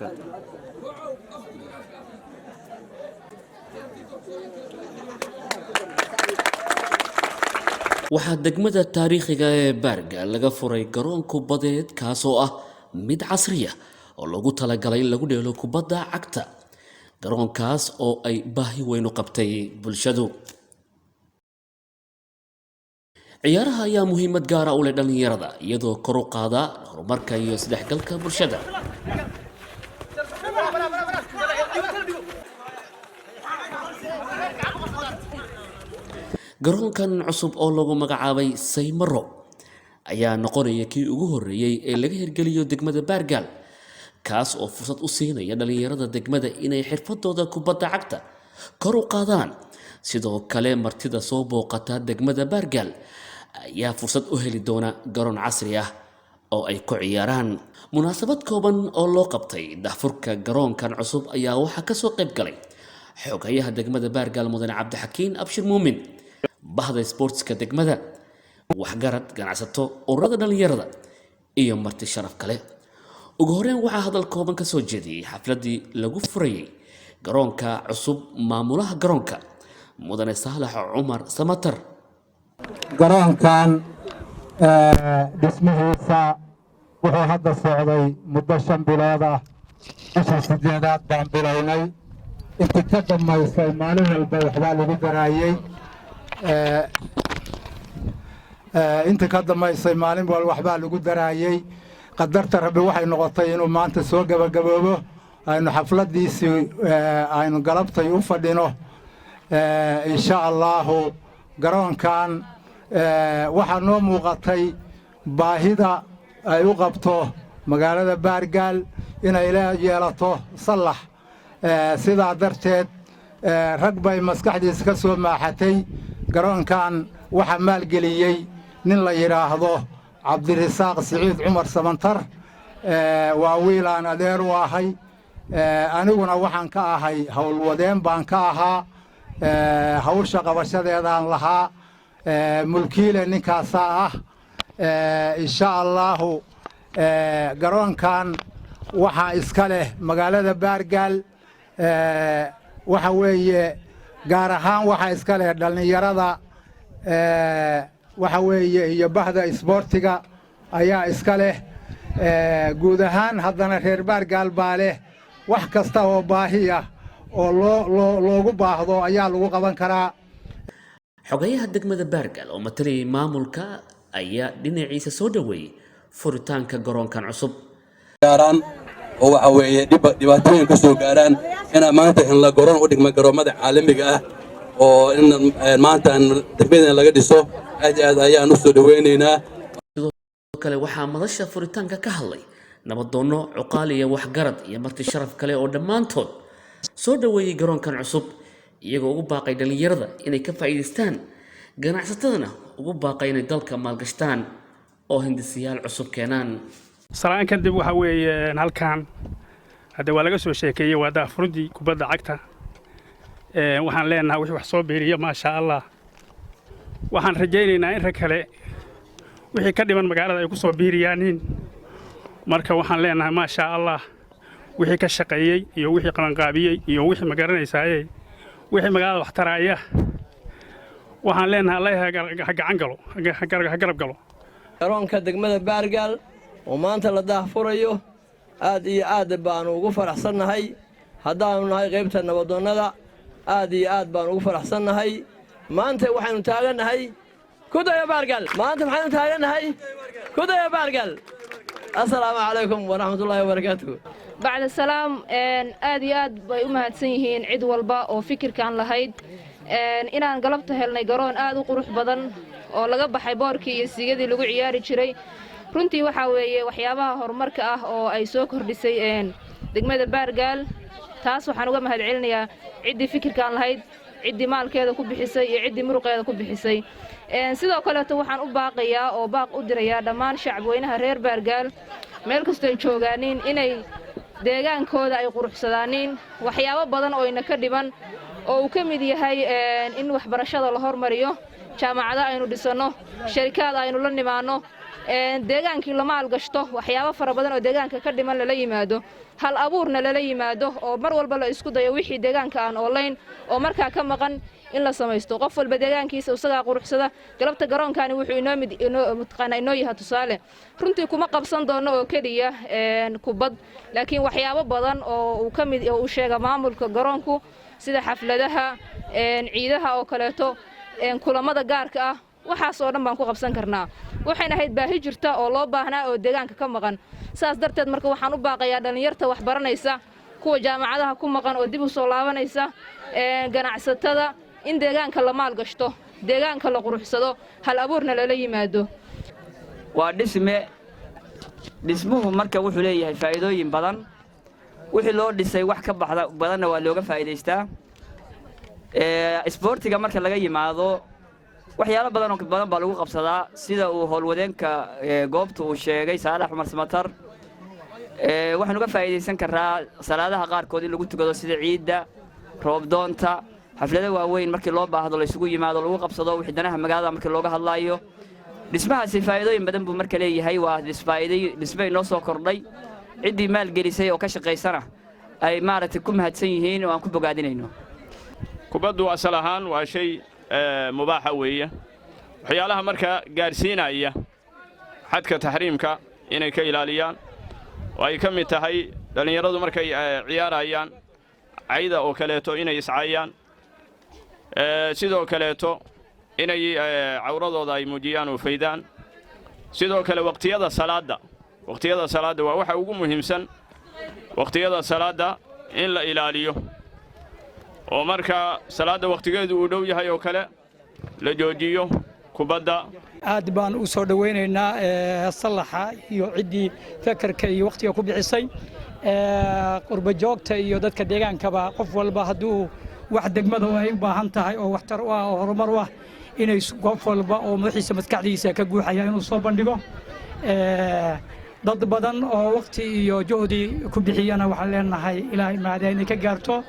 Garoonka. Waxaa degmada taariikhiga ee Baargaal laga furay garoon kubadeed, kaasoo ah mid casriya oo loogu talagalay in lagu dheelo kubadda cagta, garoonkaas oo ay baahi weyn u qabtay bulshadu. Ciyaaraha ayaa muhiimad gaara u leh dhallinyarada, iyadoo kor u qaada horumarka iyo isdhexgalka bulshada. Garoonkan cusub oo lagu magacaabay Saymaro ayaa noqonaya kii ugu horreeyey ee laga hirgeliyo degmada Baargaal, kaas oo fursad u siinaya dhallinyarada degmada inay xirfadooda kubadda cagta kor u qaadaan. Sidoo kale martida soo booqata degmada Baargaal ayaa fursad u heli doona garoon casri ah oo ay ku ciyaaraan. Munaasabad kooban oo loo qabtay daahfurka garoonkan cusub ayaa waxaa kasoo qayb galay xogayaha degmada Baargaal, Mudane Cabdixakiin Abshir Muumin, bahda sboortska degmada, waxgarad, ganacsato, ururada dhallinyarada iyo marti sharaf kale. Ugu horeyn waxaa hadal kooban ka soo jeediyey xafladii lagu furayey garoonka cusub maamulaha garoonka, Mudane Saalax Cumar Samatar. Garoonkan dhismihiisa wuxuu hadda socday muddo 5 bilood ah. Bishii sideedaad baan bilownay. Intii ka dambaysay maalin walba waxbaa lagu daraayey. Intii ka dambaysay maalin walba waxbaa lagu daraayey. Qadarta Rabbi waxay noqotay inuu maanta soo gebagaboobo, aynu xafladdiisii aynu galabtay u fadhino, insha Allaahu. Garoonkan waxaa noo muuqatay baahida ay u qabto magaalada Baargaal inay yeelato sallax. Sidaa darteed rag bay maskaxdiisa ka soo maaxatay. Garoonkan waxaa maalgeliyey nin la yidhaahdo Cabdirisaaq Siciid Cumar Samantar. Waa wiilaan adeer u ahay, aniguna waxaan ka ahay howlwadeen baan ka ahaa, hawsha qabashadeedaan lahaa. Mulkiile ninkaasaa ah, insha Allaahu. Garoonkan waxaa iska leh magaalada Baargaal, waxa weeye gaar ahaan waxaa iska leh dhallinyarada, waxa weeye iyo bahda isboortiga ayaa iska leh. Guud ahaan haddana reer Baargaal baa leh. Wax kasta oo baahi ah oo loo loogu baahdo ayaa lagu qaban karaa. Xogayaha degmada Baargaal oo matalayay maamulka ayaa dhinaciisa soo dhoweeyey furitaanka garoonkan cusub. Gaaraan oo waxa weeye dhibaatooyin ka soo gaaraan inaan maanta helna garoon u dhigma garoomada caalamiga ah oo in maanta degmadan laga dhiso, aad iyo aad ayaan u soo dhoweynaynaa. Sidoo kale waxaa madasha furitaanka ka hadlay nabadoonno, cuqaal iyo waxgarad iyo marti sharaf kale oo dhammaantood soo dhoweeyey garoonkan cusub, iyagoo ugu baaqay dhallinyarada inay ka faa'iidaystaan, ganacsatadana ugu baaqay inay dalka maalgashtaan oo hindisiyaal cusub keenaan. Salaan kadib, waxa weeye halkan hadde waa laga soo sheekeeyey, waa daahfuridii kubadda cagta. Waxaan leenahay wixii wax soo biiriya, maasha Allah. Waxaan rajaynaynaa in rag kale wixii ka dhiman magaalada ay ku soo biiriyaaniin. Marka waxaan leenahay, maasha Allah, wixii ka shaqeeyey iyo wixii qabanqaabiyey iyo wixii magaranaysaayey, wixii magaalada wax taraaya, waxaan leenahay Allah ha gacan galo, ha garab galo. Garoonka degmada Baargaal oo maanta la daahfurayo, aad iyo aad baannu ugu faraxsannahay. Haddaannu nahay qaybta nabadoonnada, aad iyo aad baannu ugu faraxsannahay. Maanta waxaynu taagannahay kudaya Baargaal. Maanta maxaynu taagannahay? Kudaya Baargaal. Assalaamu calaykum waraxmatullaahi wabarakaatuhu. Bacda salaam, aad iyo aad bay u mahadsan yihiin cid walba oo fikirkan lahayd inaan galabta helnay garoon aad u qurux badan oo laga baxay boorkii iyo siigadii lagu ciyaari jiray. Runtii waxaa weeye waxyaabaha horumarka ah oo ay soo kordhisay degmada Baargaal. Taas waxaan uga mahad celinayaa ciddii fikirkan lahayd, ciddii maalkeeda ku bixisay iyo ciddii muruqeeda ku bixisay. Sidoo kaleeto waxaan u baaqayaa oo baaq u dirayaa dhammaan shacabweynaha reer Baargaal meel kastoo ay joogaaniin inay deegaankooda ay quruxsadaaniin. Waxyaabo badan oo ina ka dhiman oo uu ka mid yahay in waxbarashada la hormariyo, jaamacado aynu dhisanno, sharikaad aynu la nimaanno. Deegaankii la maalgashto, waxyaabo fara badan oo deegaanka ka dhiman lala yimaado, hal abuurna lala yimaado, oo mar walba la isku dayo wixii deegaanka aan oolayn oo markaa ka maqan in la samaysto. Qof walba deegaankiisa isagaa quruxsada. Galabta garoonkani wuxuu inoo mid inoo mataqaanaa inoo yahay tusaale. Runtii kuma qabsan doono oo keliya kubad, laakiin waxyaabo badan oo uu ka mid oo uu sheega maamulka garoonku, sida xafladaha, ciidaha oo kaleeto, kulamada gaarka ah, waxaas oo dhan baan ku qabsan karnaa. Waxayna ahayd baahi jirta oo loo baahnaa oo deegaanka ka maqan. Saas darteed marka waxaan u baaqayaa dhallinyarta wax baranaysa, kuwa jaamacadaha ku maqan oo dib u soo laabanaysa, ganacsatada, in deegaanka la maalgashto, deegaanka la quruxsado, hal abuurna lala yimaado. Waa dhisme. Dhismuhu marka wuxuu leeyahay faa'iidooyin badan. Wixii loo dhisay wax ka baxda badanna waa looga faa'iidaystaa. Isboortiga marka laga yimaado, waxyaalo badan oo badan baa lagu qabsadaa, sida uu howlwadeenka goobta uu sheegay, Saalax Cumar Samatar. Waxaan uga faa'iidaysan karaa salaadaha qaarkood in lagu tukado, sida ciidda, roobdoonta, xaflado waaweyn markii loo baahdo la isugu yimaado, lagu qabsado wixii danaha magaalada markii looga hadlaayo. Dhismahaasi faa'iidooyin badan buu marka leeyahay. Waa dhisfaa'iiday, dhisme inoo soo kordhay. Ciddii maalgelisay oo ka shaqaysana ay maaragtay ku mahadsan yihiin oo aan ku bogaadinayno. Kubaddu asal ahaan waa shay mubaaxa weeye. Waxyaalaha marka gaadhsiinaya xadka taxriimka inay ka ilaaliyaan oo ay ka mid tahay dhallinyaradu markay ciyaarayaan cayda oo kaleeto inay iscaayaan, sidoo kaleeto inay cawradooda ay muujiyaan oo faydaan. Sidoo kale waqtiyada salaadda, waqtiyada salaadda waa waxa ugu muhiimsan, waqtiyada salaadda in la ilaaliyo, oo marka salaadda wakhtigeedu uu dhow yahay oo kale la joojiyo kubadda. Aad baan u soo dhowaynaynaa sallaxa iyo ciddii fekerka iyo wakhtiga ku bixisay, qurba joogta iyo dadka deegaankaba. Qof walba hadduu wax degmada ay u baahan tahay oo waxtar u ah oo horumar u ah, inay qof walba oo madaxiisa maskaxdiisa ka guuxaya inuu soo bandhigo. Dad badan oo wakhti iyo juhdi ku bixiyana waxaan leenahay Ilaahay mahadee inay ka gaarto.